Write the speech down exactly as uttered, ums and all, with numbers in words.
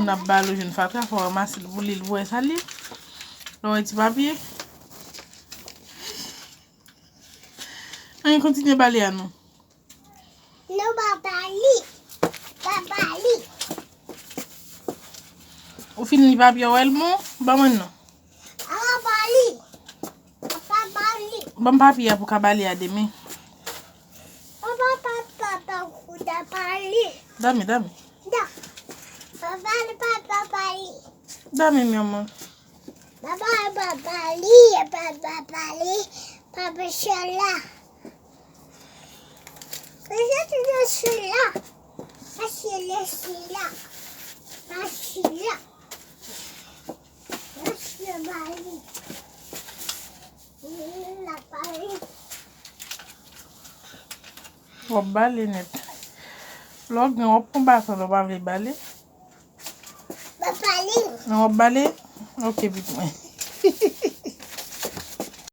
Moun ap bale w jwenn fatra, fò w ranmase l pou li, l pou wè sa l ye. Lè w wè ti papye. Anyen kontinye bale a non. Non, papa li. Papa li. Ou fin li papye a, w wè l bon? Ban mwen non. Papa li. Papa li. Ban m papye a pou ka bale a demen. Papa, papa, papa, papa li. Dòmi, dòmi. Da. Papa li, papa, papa li. Dòmi, mi amor. Papa, papa li, papa, papa li, papa sila. Papa sila, sila. Papa sila, sila. Papa sila. Papa sila, bali. La bali. W ap bale nèt. Lè w gen, w ap pran baton, lè w pa vle bale. Papa li. Non, w ap bale? Ok, pitit mwen.